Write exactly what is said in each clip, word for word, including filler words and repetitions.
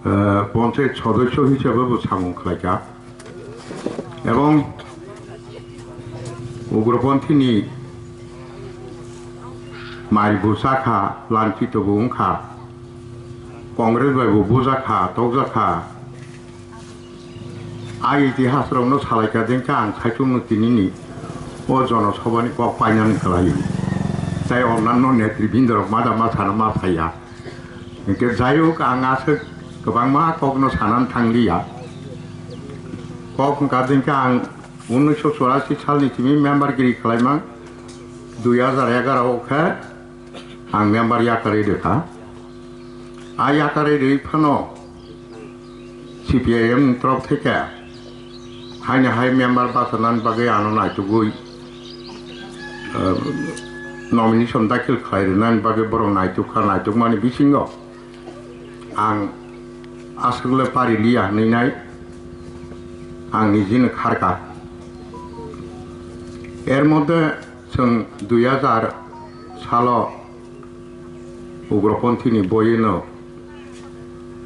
eh, panchayat sodosyo hisabe bo samung khlaikha. Ebong ugroponthini mari bo chakha, lanchito bo wngkha, Congress bai bo bujakha, tokjakha. A itihas rokno salaikha dengkha ang saichung no tinini o jonosabhani kok painani khlai. Tai onnanno netribindorok ma da ma sana ma phaiya. Hingke jai hok ang aswk kwbangma kokno sanani thangliya. Kok hwnkha dengkha ang unnish chorasi salni simi member giri khlaimang, dui hajar egaroh o khe ang member yakarwi rwkha. A yakarwi rwi phano C P I M ni torop theke haino hai member bachanani bagwi ano naitugwi, eh, nomination dakhil khlai rwnani bagwi borok naitukha, naitukmani bisingo ang aswkle pari liya hwnwi nai ang nijino kharkha. Er moddhe chwng dui hajar salo ugroponthini boyeno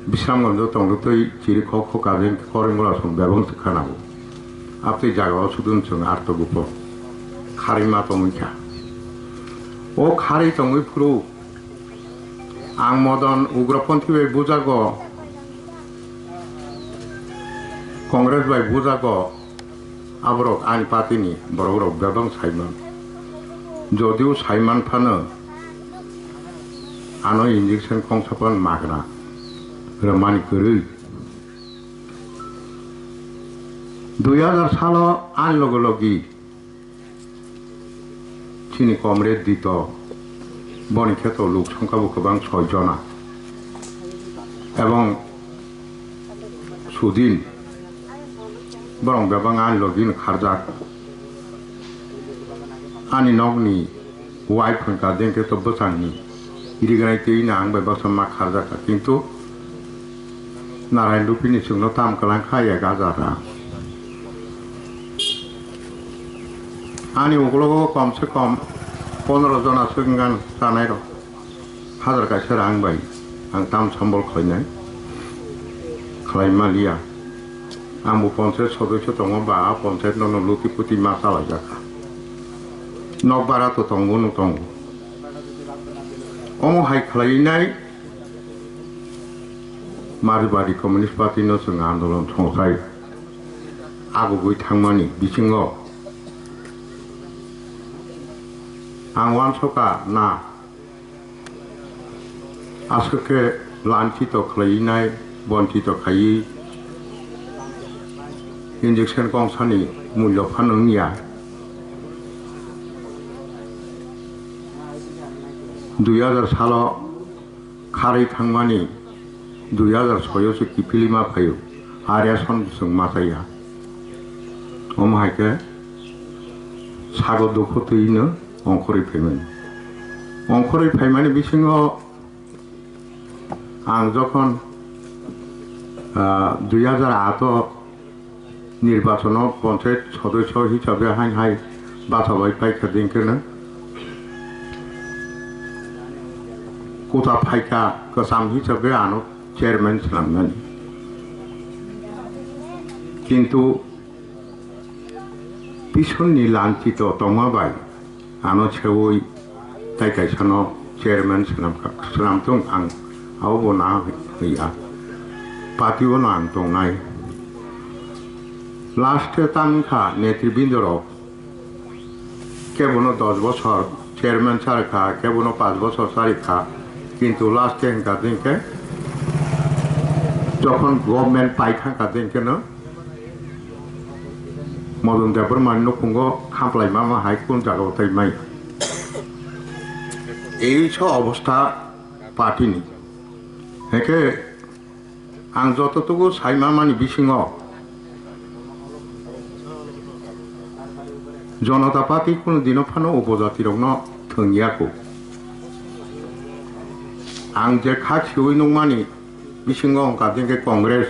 Bisramganjo tongtwi chiri khok khok kajeng koringmura song bebang se khanago. Abtwi jagao sudun chwng arto gupo kharwi ma tongwi kha. O kharwi tongwi phuru ang modon ugroponthi bai bujago, Congress bai bujago, aborok ani party ni borok rok bebang saiman. Jodio saiman phano ano injection kongsa phan magna rwmani kwrwi. Dui hajar salo ani logo logi chini comrade Dito, boni kheto luk songkha bo kwbang soi jona. Ebong Sudin, borok bebak ani logi no kharjak. Ani nokni wife hwnkha dengkhe to bwsangni rignai twi no ang bai baksa ma kharjak kha, kintu Narayan Rupini chwngno tam kwlang kha ek hajar rang. Ani uklogo kom se kom pondro jona swk wngkha chanai rok. Hajar kaisa rang bai ang tam sambol khlainai, khlai maliya. Ang bo panchayat sodosyo tongo ba a panchayat no no luti puti ma chalaijak kha. Nok bara to tongo no tongo. Omo hai khlainai Marwari Communist Party no chwng andolon songsai agugwi thangmani bisingo ang uansukha na. Aswk khe lanchito khlaiwi, bonchito khaiwi injection kongsani mulyo phano wngya. Dui hajar salo kharwi thangmani dui hajar soi o se kiphilwi ma phaio, a ration bo chwng ma chaya. Omo hai khe sago dukhu twi no ongkhorwi phaimani. Ongkhorwi phaimani bisingo ang jokhon, ah, dui hajar aat o nirbachono panchayat sodosyo hisabe hain hai bachabai paikha dengkheno kuta phaikha kwcham hisabe ano chairman swnamnani. Kintu Pisonni lanchito tongma bai ano seui tai kaisano chairman swnamkha, swnamthung ang abo bo na hwya, party o no ang tongnai. Last e tang wngkha netribindorok, kebono dos bosor chairman charikha, kebono panch bosor charikha, kintu last e hwnkha dinkhe jokhon government paithangkha dinkheno Modon Debbarmani nukhungo khamplai mama hai kun jagao tai mai. Ei so obostha party ni. Heke ang joto tugu sai mamani bisingo Janata Party kunu dino phano upojati rokno thwngya kho. Ang je kha khiui nukmani bisingo wngkha je hwnkhe Congress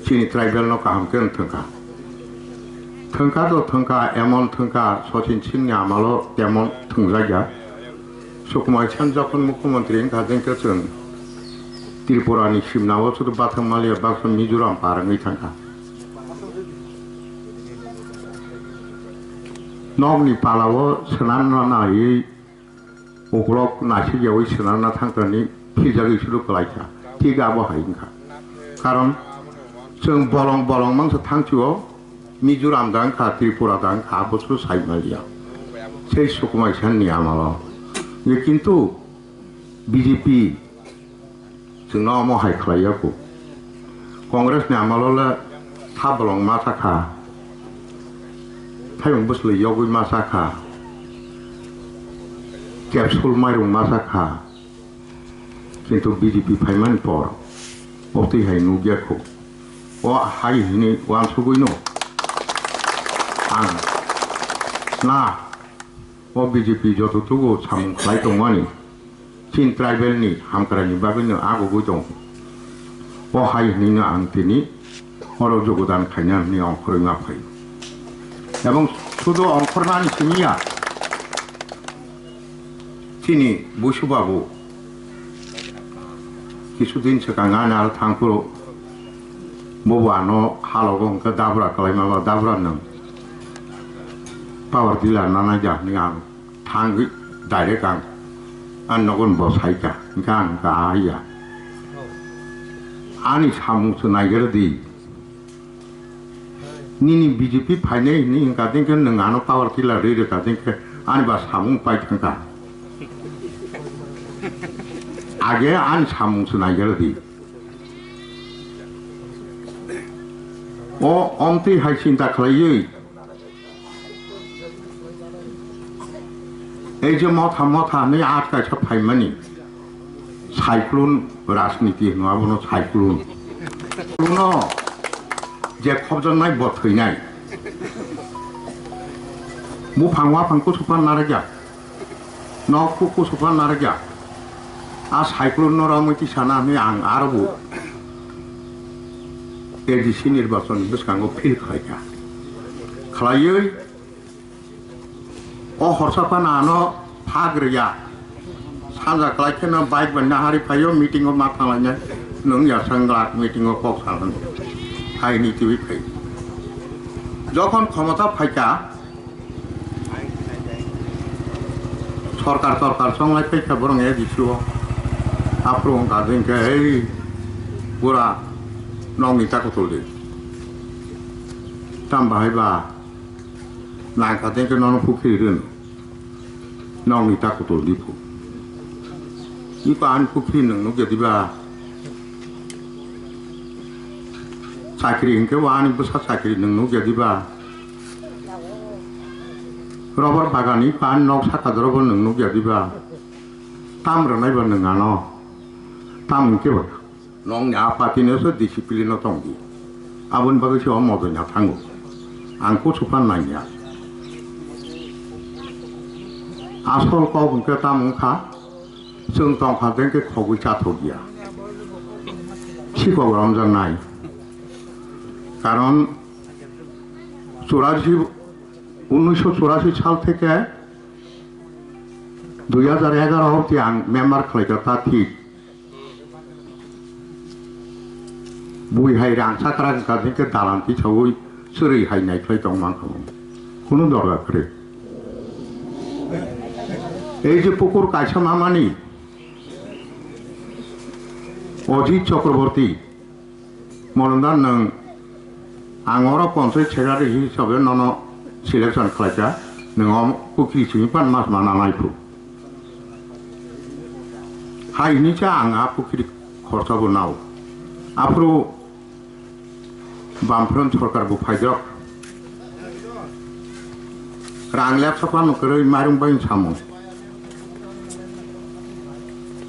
chini tribal no kaham khe thwngkha. Thwngkha to thwngkha, emon thwngkha, Sachin Singh ni amalo temon thwngjakya. Sukumar Sen jokhon mukhyamantri wngkha je hwnkhe chwng Tripura ni simna o sudu bathang maliya baksa Mizoram parangwi thangkha. Nokni pala o swnamna naiwi uklok naisik yawi swnamna thangkani phijagwi sudu kwlaikha. Thik abo hai wngkha. Karon chwng bolong bolong mangsa thangchio Mizoram da wngkha, Tripura da wngkha, abo sudu sai maliya. Sei sukumai sanni amalo. Ye kintu B J P chwngno omo hai khlai yaku. Congress ni amalo le thabolong ma sakha, thayung bwswlwi yogwi ma sakha, capsule mairung ma sakha, kintu B J P phaimani por obtwi hai nukya khu. O hai hini uansugwino ang na O B J P joto tugo samung khlai tongmani, chini tribal ni hamkrai ni bagwi no agogwi tongo. O hai hwnwi no ang tini oro jogodan khaina hwnwi ongkhorwi ma phai. Ebong sudo ongkhornani simi ya, chini Busu Babu kisu din swkang ani aro thang phuru bobo ano halogo hwnkhe dabra kwlaima ba dabra nwng power tiller nanai ja hwnwi ang thangwi direct ang ani nogon bo saikha, hwnkhe ang kahaiya. Ani samung se naigerdi. Nini B J P phainai hwnwi hwnkha dinkhe nwng ano power tiller rwi rwkha dinkhe ani ba samung pai thangkha. Age ani samung se naigerdi. O omtwi hai chinta khlaiwi Ei je motha motha hwnwi art kaisa phaimani, cyclone rajniti hwno abono cyclone. Cyclone-o je khobjaknai bo thwinai. Buphang waphang kusupan narwkya, nok ku kusupan narwkya. A cyclone no romwi tisana hwnwi ang aro bo A D C nirbachon bwskango feel khlaikha. Khlaiwi O horsa phano ano phak rwya. Sanja kwlai kheno bike bai nahari phaio, meeting o ma thanglainai. Nwng ya sengla meeting o kok salani. Hai ni twi phai. Jokhon khomota phaikha, sorkar torkar songlai phaikha borong A D C o. Aphuru wngkha je hwnkhe, "Ei bura, nokni ta kutul di." Tam bahai ba? Nangkha tengkhe nono pukhri rwno. Nokni ta kutul di phu. Iko ani pukhri nwng nukya diba? Chakri hwnkhe o ani bwsa chakri nwng nukya diba? Rubber bagan iko ani nok saka jorobo nwng nukya diba? Tam rwnai ba nwng ano? Tam hwnkhe ba? Nokni a party no se discipline no tong di. Aboni bagwi se o mojoina thango. Ang kuchuk phan nangya. Asol kok hwnkhe tamo wngkha, chwng tongkha tengkhe khogwi chathok ya. Sikok romjaknai. Karon churasi, unnisho churasi sal theke dui hajar egaro obdi ang member khlaikha ta thik. Bui hai rang sakra wngkha, hinkhe dalan tisaui chwrwi hai naikhlai tong mankha. Kunu dorkar kwrwi. Ei je pukur kaisa mamani Ajit Chakraborty, Monomda nwng ang oro ponchayat secretary hisabe nono selection khlaikha, nwng o pukhri simi pan mas mana naiphru. Hai hini cha ang a pukhri khorsa bo nao. Aphuru Bamfront sorkar bo phaijak. Rang lepsa phano kwrwi mairum bai samung.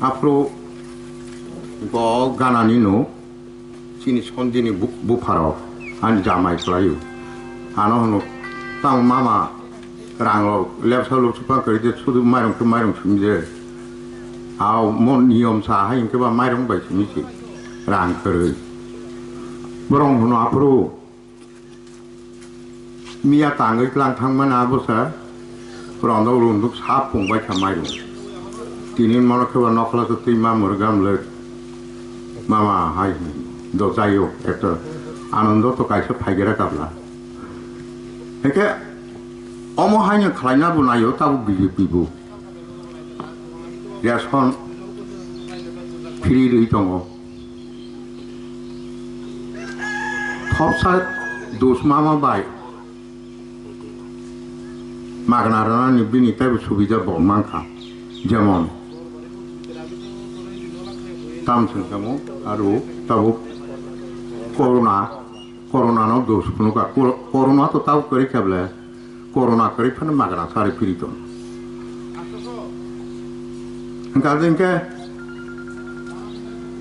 Aphuru go ganani no chini sondini bu-, bupharok ani jamai khlaio. Ano hwno, "Tamo mama, rang rok lepsa lupsa phano kwrwi de, sudu mairum khe mairum simi de." Ao mo niyom sa hai hwnkhe ba mairum bai simi se rang kwrwi. Borok hwno aphuru miya tangwi tlang thangmani abo sa rondok runduk sa pungbai kha mairum. Tini mono khe ba nokhla se twi ma mwrwk gamlwk. Mama hai do jayo ekta Anando to kaisa phaigira kabla. Heke omo haino khlaina bo nayo tabuk B J P bo. Ration free rwi tongo. Thopsa dos mama bai magna rwnani bini teibo subida bo mankha. Jemon, tam sengkamo aro tabuk corona, corona no dos phunukha. Cor-, corona to tabuk kwrwi kha ble, corona kwrwi phano magna sari phiri ton. Hwnkha hwnkhe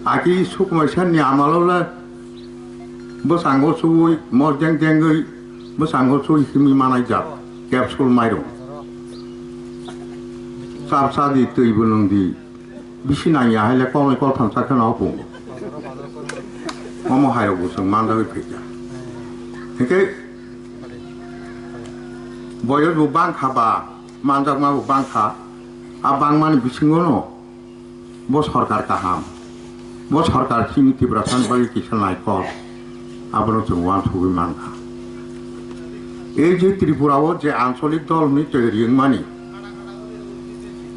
aki sukmai sanni amalo le bwskango suwi, mos deng dengwi bwskango suwi himwi manai jat capsule mairung. Chap cha di, twi bo nwng di. Bisi nangya hai le kolnwi koltham cha kheno opung. Omo hai rok bo chwng manjagwi phaikha. Hwnkhe boyos bo bangkha ba, manjakma bo bangkha. A bangmani bisingo no bo sorkar kaham. Bo sorkar chini Tiprasani bagwi kisa naikol. Abono chwng uansugwi mankha. Ei je Tripura o je ancholik dol hwnwi twi rwngmani,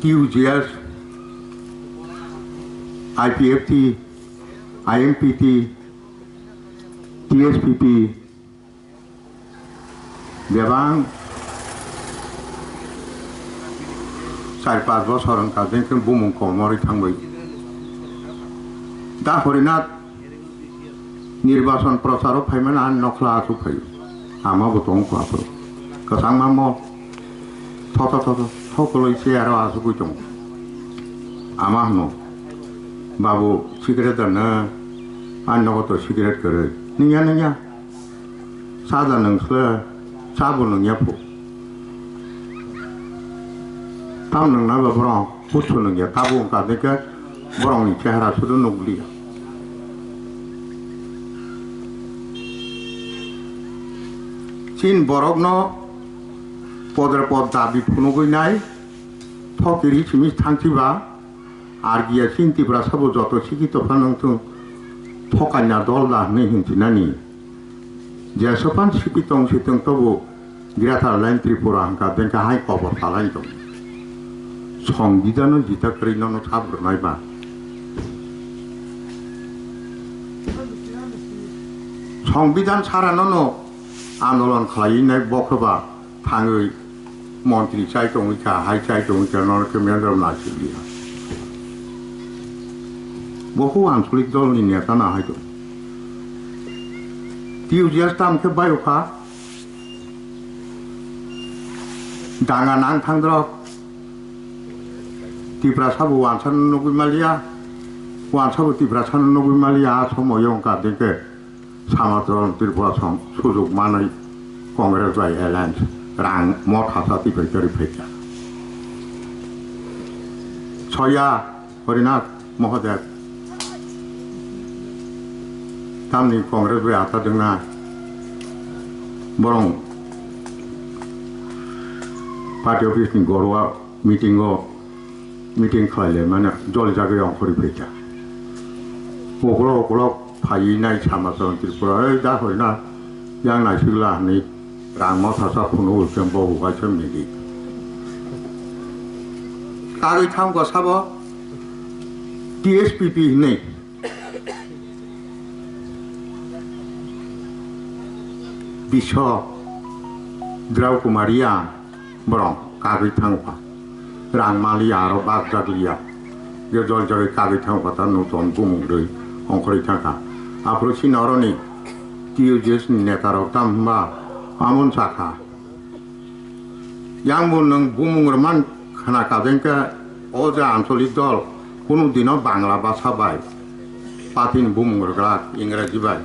T U J S, I P F T, I M P T, T S P P, bebang char panch bosor wngkha, jeng khe bumung komorwi thangbai. Da Horinath nirbachon procharo phaimani ani nokhla aswk phaio. Ama bo tong kha aphuru. Kwchangma mo. Tho, tho, tho, tho, tho kwlwi se aro asugwi tongo. Ama hwno, "Babu, cigarette da nw? Ani nogo to cigarette kwrwi." "Nungya, nungya. Cha da nung sle, cha bo nungya phu. Tam nungna ba borok, kuchu nungya, tabuk wngkha de khe borokni chehara sudu nukliya." Chin borokno podre pod dabi phunugwi nai, thokiri simi thangchiba, argiya chin Tiprasa bo joto sikhito phano wngthung, thokaina dol da hwnwi hinchinani. Jesophan sipi tong si tong tobo Greater Line Tripura hwnkha bengkha hai kobor salai tong. Songbidhano jita kwrwi nono sabrwnai ba. Songbidhan sara nono andolon khlaiwi nai bokhroba thangwi montri chai tongwi kha, hai chai tongwi kha, nono khe mendrom naisik liya. Bohu ancholik dolni neta na hai tong. T U J S tam khe bayokha, danga nang thangdrok, Tiprasa bo wansano nugwi maliya, wansa bo Tiprasano nugwi maliya, a somoyo wngkha de khe Samachal Tripura song sujuk manwi Congress bai alliance rang motha sa twi bai kwrwi phaikha. Soya Horinath Mohodev tamni Congress bai acha dwngna borong party office ni gorwa meeting o meeting khlai lai mano joli jagwi ongkhorwi phaikha. Ukulok ukulok phaiwi nai Samachal Tripura, "Ei da Horinath, yang naisikla," hwnwi rang motha sa phunugwi khe bo ukaisa midi. Kagwi thangkha sabo T S P P hwnwi. Biso Drau Kumariya borok kagwi thangkha. Rang maliya aro bak jak liya. Je jol jagwi kagwi thangkha ta nuton bumung rwi ongkhorwi thangkha. Aphuru chini oroni T U J S ni neta rok tam hwnba amon sakha. Yang bo nwng bumung rwman khna kajeng khe o je ancholik dol kunu dino Bangla basa bai, patini bumung rwglak Ingraji bai,